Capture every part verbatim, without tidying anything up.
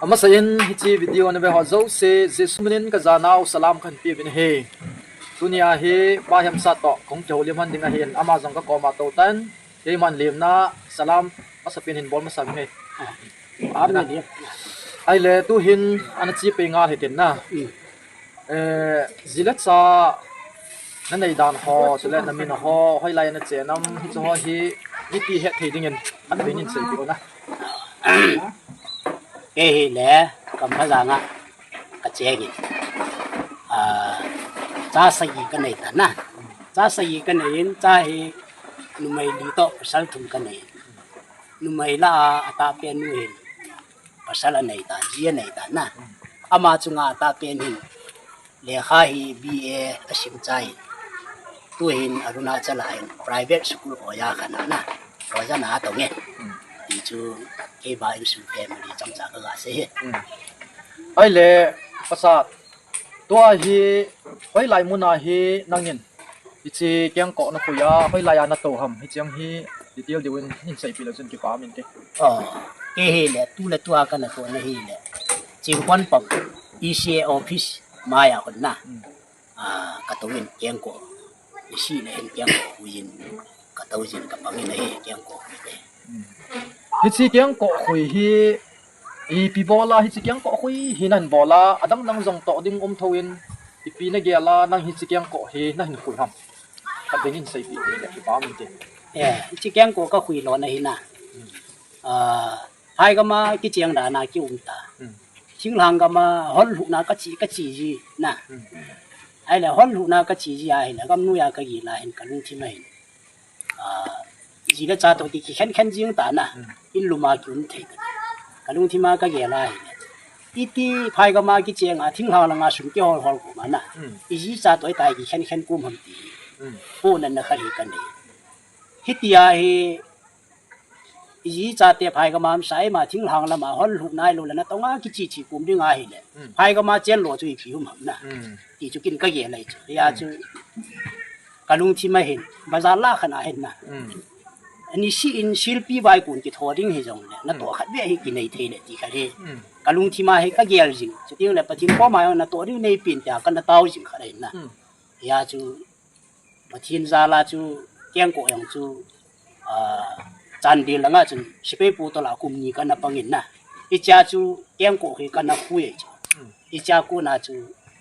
Amasain hiche video na ve ho jouse, Jesu minin ka janau salam kahin peuvin ahi. Tunia hi Pa Hemsa toh kahung kihoulim hon ding ahin, ama jong ka koma tou tan, keiman lemna salam masapen hin bol masa inge. Amen. Ahile tuhin ana che pei ngal hitin na. Mm. Eh, ji le cha na nei dan ho, chule na min ho, hoilai na che nam, hiche ho hi mipi het thei dingin khatvei nin seipeh o na. Kei hile Kamphajan a ka cheng in, ah, cha sagi ka nei tan na. Cha sagi ka nei in, cha hi numei li toh pasal thum ka nei in. Numei lah a atahpen nu hin pasal anei tan, ji anei tan na. Ama chunga atahpen hin lekha hi B A asim chai. Tuhin Arunachal a hin private school oja khat na, oja na atong e. Ti chu kei ba insung family chomcha ka ga sei e. Ahile, pasal, tua hi hoilai mun a hi nangin hiche kengkoh na khui a, hoilai a na tou ham, hiche jong hi detail deuh in hin seipeh leu chun kipa um inte. Oh, kei hile, tu le tua ka na tou na hile, Chingkonpam E C A office mai a hon na. Mm. Ah, ka tou in kengkoh, isi le hin kengkoh khui in, ka tou jin ka pang in ahi kengkoh khui te. Mm. Hiche kengkoh khui hi, ipi bol a hiche kengkoh khui hi nahin bol a, adang dang jong toh ding um thou in, ipi na gel a nang hiche kengkoh hi nahin khui ham? Khatvei nin seipeh le kipa um inte. Eh, hiche kengkoh ka khui lona hi na. Mm. Ah, phai gam a kicheng dan a ki um ta. Mm. Thinglhang gam a hol lhuhna ka chi, ka chi ji na. Mm. Ahile hol lhuhna ka chi ji ahile, gam noi a ka gel a hin ka lungthim a hin, ah, ji le cha toh ti kikhen khen jing ta na. Mm. In lum a ki um thei ta. Ka lungthim a ka gel a hile, iti phai gam a kicheng a thinglhang lang a sum kihol hol kum a na. Mm. I ji cha toh iti kikhen khen kum ham ti. Mm. Pohnatna khat hi ka nei. Hitia hi i ji chate phai gam a um sa, eima thinglhang lam a hol lhuh nai lou le natong a kichi chi kum ding ahile. Mm. Phai gam a chen lou chu ipi um ham na. Mm. Ti chu kin ka gel lai chu. Hia chu ka lungthim a hin, bazar lah khat a hin na. Mm. Ani si in silpi vai kun kitho ding hi jong le, natoh khat ve hi kinei thei le ti khat hi. Mm. Ka lungthim a hi ka gel jing. Chuti le Pathen koma jong natoh ding nei pen tia ka na tao jing khat ahin na. Mm. Hia chu Pathen jal a chu kengkoh jong chu, ah, Chandel langa chun sepai pu tola kum ni ka na pang in na. Hichea chu kengkoh hi ka na khui chu. Mm. Hichea kona chu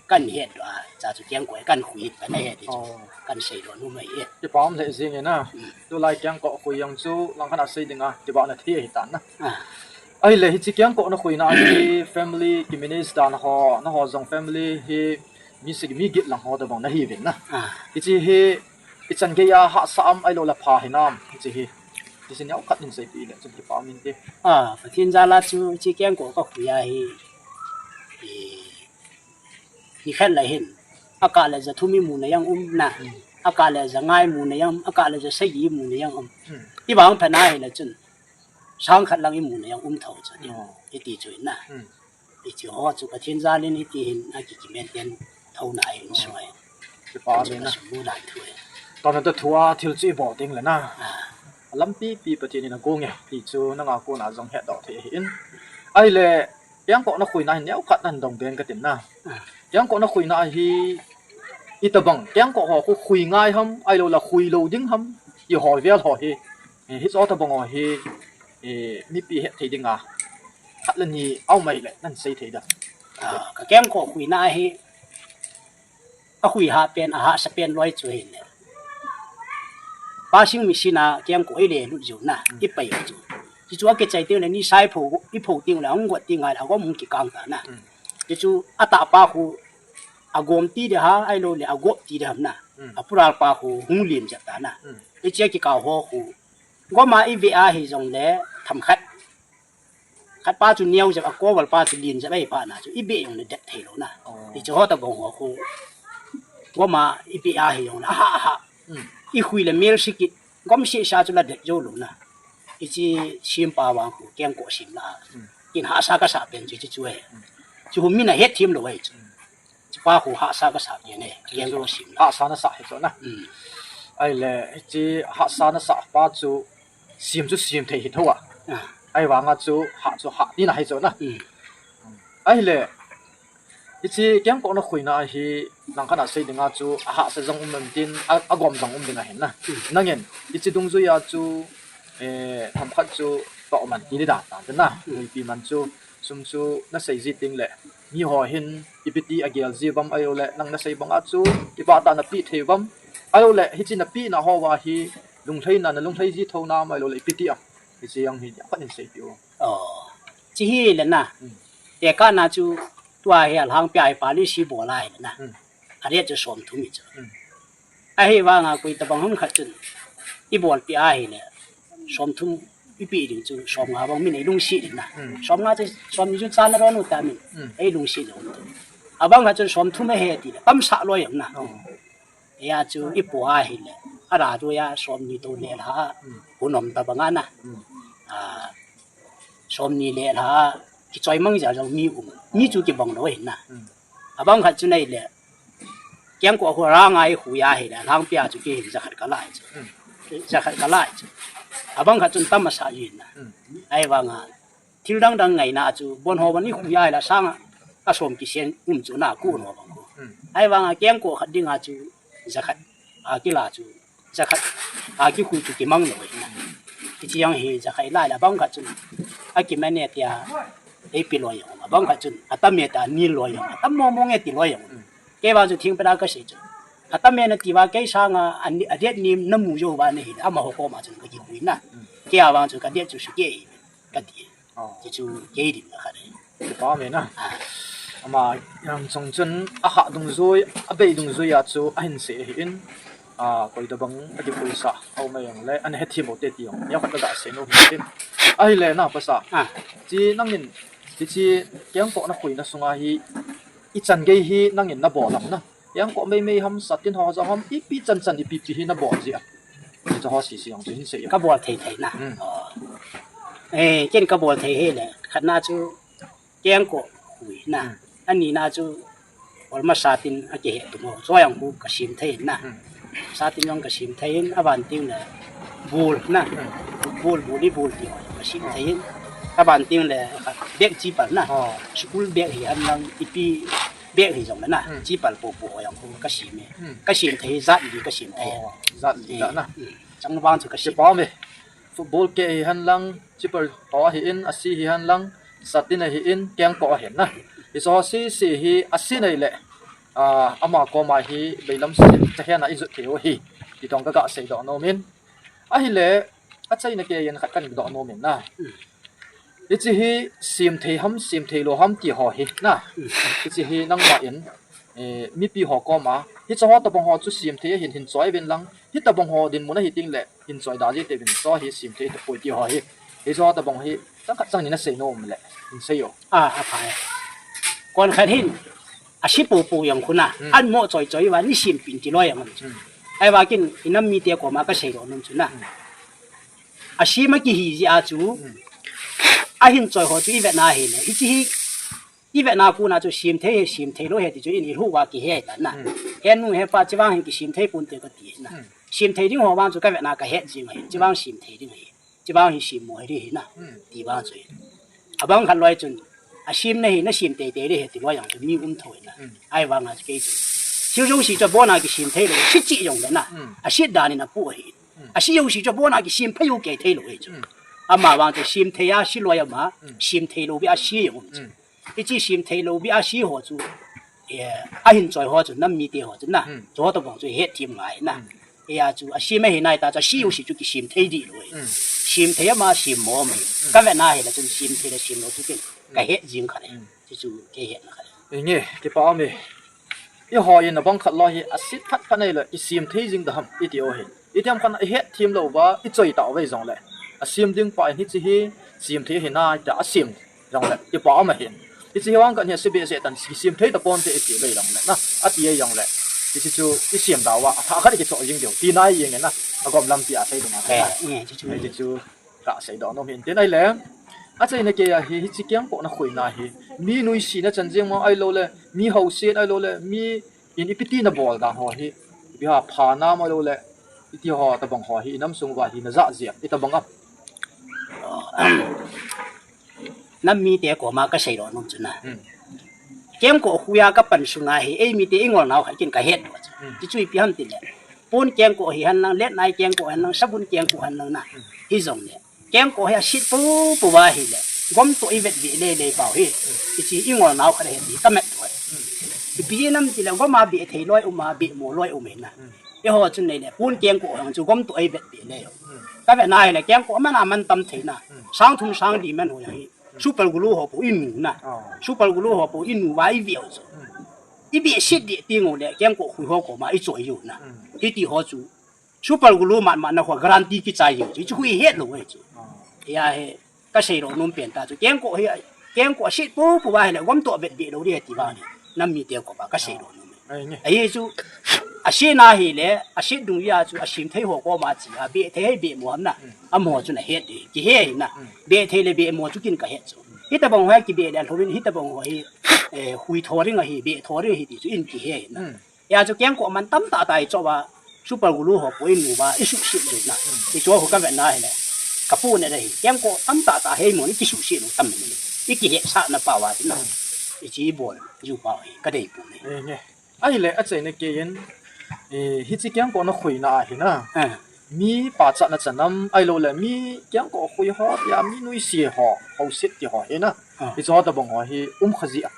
kan het doh a, cha chu kengkoh hi kan khui ka na het chu. Oh. Kan sei doh nom ahi. Kipa um lheh jing e na. Mm. Tulai kengkoh khui jong chu langkhat a sei ding a, kibahna thei ahi tan na. Ah. Ahile hiche kengkoh na khuina a hi family ki manage dan ho, na ho jong family hi mi sagi mi get lang ho tabang na hi uvin na. Ah. Hiche hi i chan gei a hahsa am ahilou le pha hinam hiche hi. Hiche neo khat in seipeh le chun kipa um inte. Ah, Pathen jal a chu hiche kengkoh ka khui a hi, eh, ni khat le hin, akah le ja thum i muna jong um na. Hmm. Akah le ja nga i muna jong um, akah le ja sagi i muna jong um. Hmm. I bang phat na hile chun sang khat lang i muna jong um thou chu. Oh. I ti chu na. Hmm. Hiche ho chu Pathen jal in hiti hin a ki, ki maintain thou na in soi. Kipa chu um na. Sum mu dan thu e. Tuna ta thu a thil chu i bol ding le na. Ah. Lampi pi Pathen in a gong e. Ti chu nanga kona jong het doh thei ahi in. Ahile, kengkoh na khuina hin neo khat nan dong den ka tin na. Ah. Kengkoh na khuina hi i tabang, kengkoh ho khu khui ngai ham, ahilou le khui lou ding ham, i ho vel ho hi. Eh, hiche tabang ho hi, eh, mipi het thei ding a khat le ni aum mai le nan sei thei da. Ah, ka kengkoh khuina hi, a khui hah pen, a hahsa pen loi chu hile, washing machine a kengkoh i le lut jiu na, mm, i pai jiu. Hichu a kichai teng le ni sa i pho, i pho teng le hung got teng le a gom hung kikang ta na. Mm. Hichu a tah pa khu a gom ti de ham, ahilou le a gop ti de ham na. Mm. A pural pa khu hung lim jep ta na. Mm. Hiche kikah ho khu gom a i ve a hi jong le tham khat. Khat pa chu neo jep, a koval pa chu lin jep ahi phat na chu i beh jong le det thei lou na. Oh. Hiche ho tabang ho khu gom a i beh a hi jong le, aha, aha. Mm. I khui le mel si kit, gom seh sa chu la det jou lou na. Hiche sim pa vang khu kengkoh sim la. Mm. Kin hahsa ka sa pen chu, chu, chu e. Mm. Chu hum min a het thim lou e chu. Mm. Chupa khu hahsa ka sa pen e, kengkoh sim la. Hahsa na sa hi chu na. Mm. Ahile, hiche hahsa na sa pa chu sim chu sim thei hi thou a. Ah. Ahivanga chu hah chu hah tina hi chu na. Mm. Ahile, hiche kengkoh na khuina hi nang kana sei dinga chu ahahsa jong um tin, a, agom jong um ding ahin na. Nangin, hiche dungjuia chu, eh, themkhat chu toh man ti ding dan ta na. Ipi man chu, sum chu na sei ji teng le, miho hin ipi ti agel ji uvam ahilou le, nang na sei banga chu, ipi ti na pe thei uvam ahilou le, hiche na pena hoa hi, lunglhaina, na lunglhai ji thou nam ahilou le, ipi ti a. Hiche jong hi, apat in seipeh o. Oh. Hiche hi le na. Hmm. Tekahna chu tua hi alhangpia hi policy bol ahi le na. Hmm. A rate chu som thum hi chu. Hmm. Ahivanga koi tabang ham khat chun i bolpeh ahile som thum i pe ding chu som nga bang min ei lungset ding na. Hmm. Som nga chu som ni chu chan na ron u ta min. Hmm. Ei lungset ding. Abang khat chun som thum ahi ti le tamsah loi jong na. Oh. Hia chu i po ahile, a ra chu a som ni to le lha, hmm, hun um tabang a na. Hmm. Ah, som ni le lha, kichoi mang jia jong mi um, mi chu kibang lou ahi na. Hmm. Abang khat chu nei le, kengkoh khu ra nga i khu ahile, alhangpia chu kei hin jakhat ka lai chu. Hmm. Jakhat ka lai chu. Abang khat chun tam asa jin na. Hmm. Ahivanga, thil dang dang ngaina chu, bon ho bon i khu ahile, sanga, a som kisen um chu na, ku no bang khu. Hmm. Ahivanga, kengkoh khat dinga chu, jakhat, a kila chu, jakhat, a kikhui chu kimang lou ahi na. Hiche jong hi jakhat lai la bang khat chun, a kiman e tia, ei pe loi jong, abang khat chun, atam e tia, nil loi jong, atam mong mong e ti loi jong. Hmm. Kei vang chu thingpel a ka sei chu. Atam e na ti uva kei sanga, a ni, a rate ni na mu jou uva na hi, amaho koma chun ka kikhui na. Hmm. Kei a vang chu ka rate chu sukeh hi, ka ti. Oh. Hichu kei dinga khat ahi. Kipa um e na. Ah. Ama, um, chung chun a hah dungjui, a bei dungjui a chu ahin sei ahin, ah, koi tabang a kikhuisah a um a jong le, ana hethem u te ti jong, nia khat ka ga sei nom hin tin. Ahile na, Pastor. Ah. Hiche nangin, hiche kengkoh na khuina sunga hi, ichan gei hi nangin na bol am na. Kengkoh mei mei ham, satin ho jong ham, ipi chan chan ipi pi hi na bol ji a. Hiche ho sese jong chu hin sei. Ka bol thei thei na. Hmm. Oh. Eh, ken ka bol thei hi le. Khatna chu kengkoh khui na. Hmm. Anina chu olma satin a kihe tu mo. Choi ang khu ka sem thei na. Hmm. Satin jong ka sem thei in, aban teng le bul na. Hmm. Bul, bul i bul ti ka sem thei in. Aban teng le bag chipal na. Oh. School bag hi ham lang ipi bag hi jong le na, hmm, chipal popo ho jong khu ka sem e. Hmm. Ka sem thei, jat li ka sem thei. Oh, jat li, eh, jat na. Hmm. Chang vang chu ka sem. Kipa um e. Football keh hi hen lang, chipal ho ahi in, a si hi hen lang, satin ahi in, kengkoh ahi in na. Hiche ho sese hi a si nei le, ah, ama koma hi veilam se, chahen a i jot thei u ahi. Ti tong ka ga sei doh nom in. Ahile, achaina kei in khat kan doh nom in na. Hmm. Hiche hi sem thei ham, sem thei lou ham ti ho hi na. Hiche hi nangma in, eh, mipi ho koma, hiche ho tabang ho chu sem thei ahin hin choi uvin lang, hi tabang ho dinmun ahi teng le, hin choi da ji tei uvin, chu hi sem thei tapoi ti ho hi. Hiche ho tabang hi, chang khat chang ni na sei nom le, hin sei o. Ah, aphai. Kon khat hin, a si popo jong khu na, hmm, an mo choi choi uva, ni sem pin ti loi jong. Hmm. Ahivang ken, i nam mite koma ka sei doh nom chu na. Hmm. A sem a kihi jeh a chu, hmm, ahin choi ho chu i vet na hile, hiche hi, i vet na kona chu sem thei hi, sem thei lou hi ti chu in i lhu uva kihe ta na. Hmm. He nu he pa, hiche vang hin kisem thei pon te ka ti na. Hmm. Sem thei ding ho vang chu ka vet na ka het jing ahi, hiche vang sem thei ding ahi. Hiche vang hi sem mo hi ding ahi na. Hmm. Ti vang chu. Abang khat loi chun, a sem na hi, na sem tei tei ding ahi ti loi jong chu mi um thou ahi na. Hmm. Ahivang a chu kei chu. Thil jouse chu abon a kisem thei lou, si cheh jong le na. Hmm. A set dan in apoh ahi. Hmm. A si jouse chu abon a kisem phei u kei thei lou ahi chu. Hmm. Ama vang chu sem thei a si loi ama, hmm, sem thei lou beh a si jong um chu. Hmm. Hiche sem thei lou beh a si ho chu, eh, ahin choi ho chu, nam mite ho chu na. Hmm. Chu ho tabang chu hetthem ngai na. Hmm. Hia chu, a sem ahi nai ta chu, a si jouse chu kisem thei dih lou ahi. Hmm. Sem thei ama, sem mo ama hi. Hmm. Ka vet na hile chun sem thei le sem lou chu ken ka, hmm, het jing khat ahi. Hmm. Chu chu kei hetna khat ahi. Inge, kipa um e. Eiho in abang khat loi hi a set phat phat nei le, i sem thei jing da ham, i ti u ahi. I themkhat a i hetthem lou uva, i choi tauve jong le. A sem ding pa in hiche hi, sem thei ahi nai tia a sem jong le, kipa um ahi. Hiche hi vang khat hi a se behseh tan, kisem thei tapon te i ti ve jong le na, a ti jong le. Hiche chu i sem da uva, a thah khat i kichoh jing diu, ti nai jeng e na, agom lampi a sei ding a. Eh, eh, chu chu. Hiche chu. Ka sei doh nom hin tin ahile. Achaina kei a hi, hiche kengkoh na khuina hi. Mi nuisat na chan jeng mo ahilou le, mi hausen ahilou le, mi in ipi ti na bol dan ho hi. Ipi ham pha nam ahilou le, iti ho tabang ho hi, i nam sung uva hi na ja jep, i tabang a. Nam mite koma kasei lou nom chu na. Hmm. Kengkoh khuiya kapan sunga hi, ei mite ingol nau khat kin kahet lou chu. Hmm. Ti chu ipi ham tile, pon kengkoh hihen lang, letnai kengkoh hihen lang, sabun kengkoh hihen lang na. Hmm. Hijongle kengkoh hi asit popo uva ahile, gomtoh ivet ve lele pau hi. Hmm. Hiche ingol nau khat ahi ti kamet lou. Hmm. Ipi ham tile, goma beh thei loi um a, beh mo loi um ahi na. Hmm. Eiho chun neile, pon kengkoh jong chu gomtoh ivet ve le. Hmm. Kavet na hile, kengkoh aman aman tam thei na. Hmm. Sang thum sang li man ho ahi. Super glue ho po inu na. Oh. Super glue ho po inu uva ive u chu. Hmm. Ibe sit ding teng uleh, kengkoh khui ho koma ichoi u na. Hmm. Hiti ho chu. Super glue mat mat na ho guarantee kichai u chu. Chu ihet lou u chu. Oh. Hia hi, kasei lou nom pen ta chu. Kengkoh hi, kengkoh asit popo uva ahile, gomtoh vet ve lou ding ahi ti vang hi. Nam mite koma kasei lou nom. Ahi nge. Ahi chu, asit na hile, asit dungjui a chu, asim thei ho koma che a, beh thei hi beh mo ham na. Hmm. Amaho chun ahet ding, kihe ahi na. Hmm. Beh thei le beh mo chu kin kahet chu. Hitobang ho hi kibeh le lhou in, hitobang ho hi, eh, hui tho ding ahi, beh tho ding ahi ti chu in kihe ahi na. Hmm. Hia chu kengkoh aman tamtah tah ichoi uva, super glue ho po inu uva, isuhset u na. Hmm. Hiche ho kavet na hile, kapu ne le hi, kengkoh tamtah tah hi mo ni kisuhset u tam ni. Ikihetsah na pau a ti na. Hmm. Hiche ibol u pau hi, kadei pu ni. Eh, nge. Ahile, achaina keiyin, eh, hiche kengkoh nakhuina ahi na. Ah. Mi pachatna chanam, ahilouleh, mi kengkoh khui ho, tia mi nuisat ho, houset ti ho hi na. Ah. Hiche ho tobang ho hi, um kha ji a.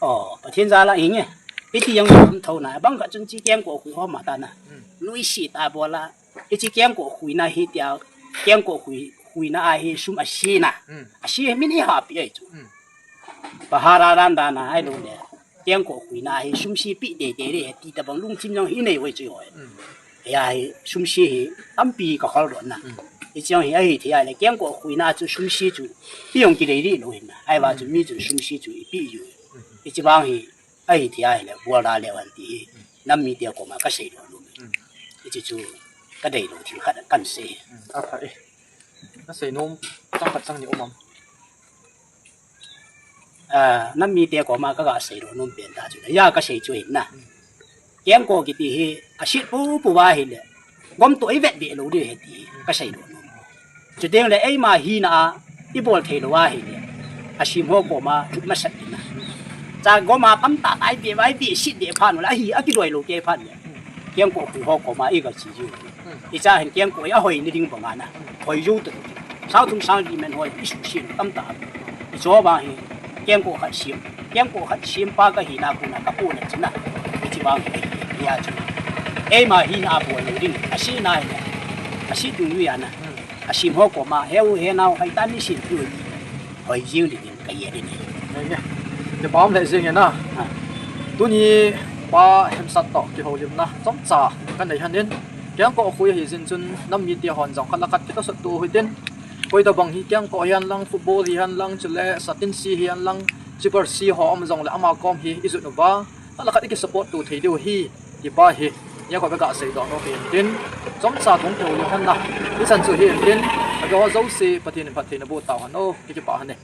Oh, Pathen jal a hi nge. Hiti jong um tho na, bang khat chun hiche kengkoh khui ho ma ta na. Hmm. Nuisat ta bol a. Hiche kengkoh khuina hi tia, kengkoh khui, khuina a hi sum ase na. Hmm. Ase hi min ihapi ahi chu. Hmm. Pahara dan dan a ahilouleh, kengkoh khuina hi sum ase pe teitei ding ahi ti tobang lungthim jong hi nei u ahi chu hoi. Hmm. Hia hi sum ase hi tampi kakhol doh na. Hmm. Hiche jong hi ahi thei ahile, kengkoh khuina chu sum ase chu, ipi jong kidei ding lou ahi na. Ahivang chu mi chun sum ase chu ipe u. Hmm. Hiche vang hi, ahi thei ahile, bol da leu hen ti hi, nam mite koma kasei lou nom. Hmm. Hiche chu, kadei lou thil khat kahin sei. Hmm, apha e. Nasei nom, chang khat chang ni um am? Ah, nam mite koma kaga sei lou nom pen ta chu, hia kasei chu ahi na. Hmm. Kengkoh kiti hi, asit popo uva ahile, gomtoh ivet ve lou ding ahi ti, kasei lou nom. Chuteng le eima hina a, ibol thei lou ahile, asim ho koma, lut masat in na. Cha goma tamtah tah ive uva, ive sit ding phat uleh, ahi, akidoi lou kei phat le. Kengkoh khui ho koma, iga che u. Hmm. Hiche hin kengkoh hi ahoi na ding banga na. Hoi jou ta. Sang thum sang li man ho, isuhset tamtah. Hiche vang hi, kengkoh khat sem. Kengkoh khat sem pa kahi na kona kapu na chu na. Hiche vang hi, hia chu. Eima hina a bol lou ding, asit na hi. Asit dungjui a na. Hmm. Asim ho koma, he u he nau, hoi tan ni sem tu. Hoi jing ding, ka ye ding. Nge nge. Kipa um lheh jeng e na. Ha. Tuni Pa Hemsat toh kihoulimna chomcha kanei hon in. Kengkoh khui ahi jeh chun nam mite hon jong khat le khat kitosot to u hitin. Koi tobang hi kengkoh hihen lang, football hihen lang, chule satin se hihen lang, chipper se ho um jongle ama kom hi ijot uva, khat le khat iki support to thei diu ahi. Ti pa hi, hia koi kaga seidoh nom ahi tin. Chomcha kahung kihoulim hon na. Hichan chu ahi tin. Ajo jouse Pathen in phatthei naboh tau hen o. Kipah hon e.